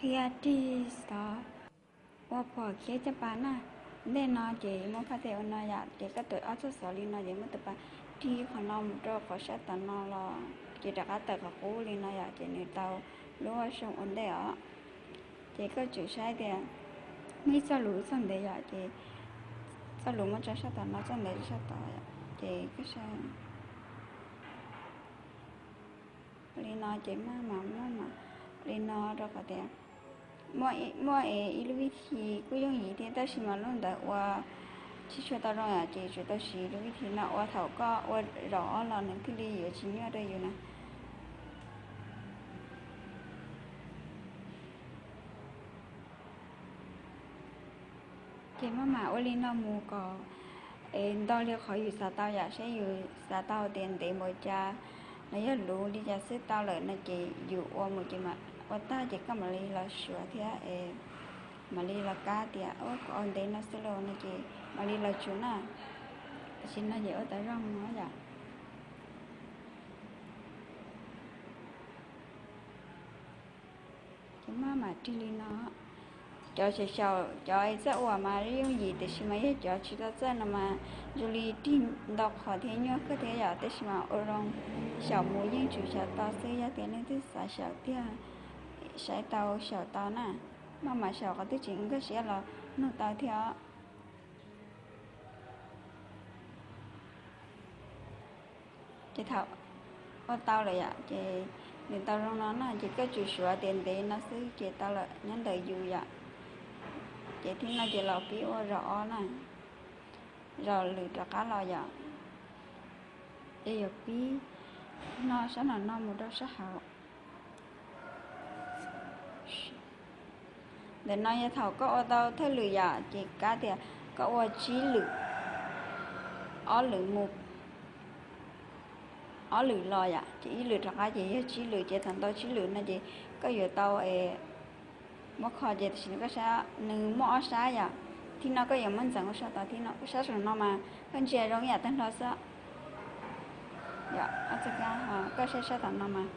Tig tig xov ua phuam khiav caj pas na. Ntej no ces muab phaj tej ua no yom, ces koj tuav ob txoj xov li no ces muab tus pas rig qhov no mus rau qhov sab tom no los ces rov qab tawm qhov qub li no yom, ces nws tau lub ua zoo ua ntej os. Ces koj tsum saib tias muaj ib txoj lus txog ntev yom, ces txoj lus muab tso sab tom no, txoj ntev rau sab tod yom, ces koj saib li no ces maj mam muab mam li no rau qhov tias muaj, muaj es ib lub vib thi kuj yooj yim thiab tab sis mas lub ntawd ua tsis tshua tau zoo yom, ces tsuas tau siv lub vib thi no ua thaum koj ua zaum ob los nws thiaj li yuav tsis nyuaj rau yus na. Ces maj mam ua li no mus kom es ntau li qhov yus xav tau yom, saib yus xav tau tias ntev npaum cas los yog luv li cas xwb tau lawm no ces yus ua mus ces mam ua tag ces koj mam li los suav thiab es mam li los kab tias ua kom ntev no xwb los no ces mam li los tsuav na. Tam sim no ces ua tau zoo no yom. Ces maj mam rig li no. Cov xyaum xyaum cov txawj ua mas yooj yim tiam sis mas yog cov tsis tau txawj no mas zoo li rig ntau qhov thiab nyuaj kawg thiab yom, tab sis mas ua zoo xyaum mus yeej tsum xyaum tau xwb, yog tias leej twg xav xyaum tiag saib tau xyaum tau na. Maj mam xyaum qhov twg tsis nkag siab los nug tau thiab os. Ces thaum ua tau lawm yom, ces nws tau zoo no na, ces koj tsum suav tias ntev no xwb ces tau lawm nyob ntawm yus yom. Ces thib no ces los pib ua zaum ob na, zaum lwm rov qab los yom. Ces yuav pib no sab no no mus rau sab hauv. Ntawm no yog thaum koj ua tau thawj lwm yom, ces kab tias koj ua tsib lwm, ob lwm mus, ob lwm los yom, ces ib lwm rov qab ces yog tsib lwm, ces thaum ntau tsib lwm no ces koj yuav tau es muab kho ces tam sim no koj saib nws muaj ob sab yom. Thib no koj yuav muab ntxeev ua sab tod, thib no sab saum no mas koj ntsia zoo ib yam tag nrho xwb. Yom, ob txoj kab ho koj saib sab tom no mas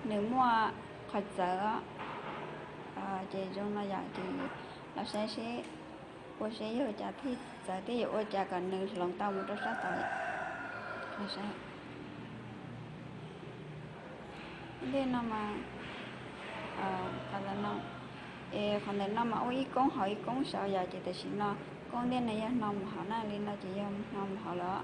nws muaj qhov txawv, ces zoo no yom, ces los saib seb ua seb yog ua cas thiaj txawv thiab yuav ua cas kom nws hloov tau mus rau sab tod. Ntej no mas, qhov ntawm no, es qhov ntawm no mas ua ib koob hauv ib koob saud yom, ces tam sim no koob ntej no yog hno mus hauv na, li no ces yog hno mus hauv lawm.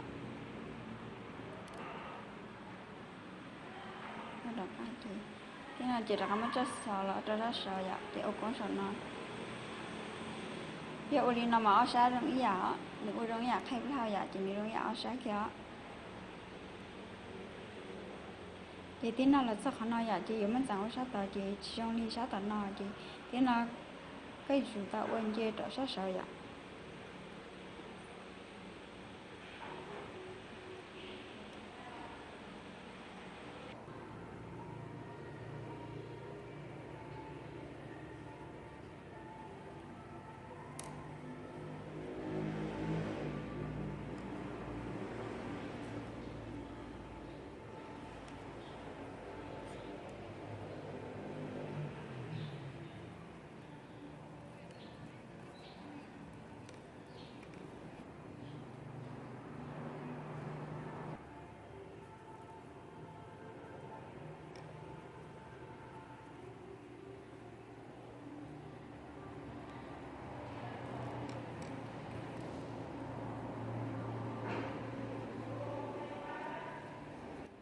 Thib no ces rov qab muab txoj xov los rau sab saud yom, ces ua koob saum no. Yog ua li no mas ob sab zoo ib yam os, nws ua zoo ib yam qhaij plaub hau yom, ces nws zoo ib yam ob sab kiag os. Ces thib no los txog qhov no yom, ces yuav muab ntxeev ua sab tod ces tsis zoo li sab tom no, ces thib no koj yuav tsum tau ua nce rau sab saud yom.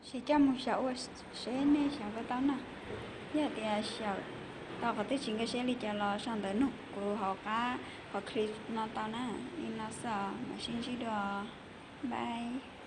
Ces coj mus xyaum ua seb nej xyaum puas tau na. Yog tias xyaum tau qhov twg tsis nkag siab li cas los sau ntawv nug kuv hauv qab qhov clip no tau na. Li no xwb os, mam sib ntsib dua, bye.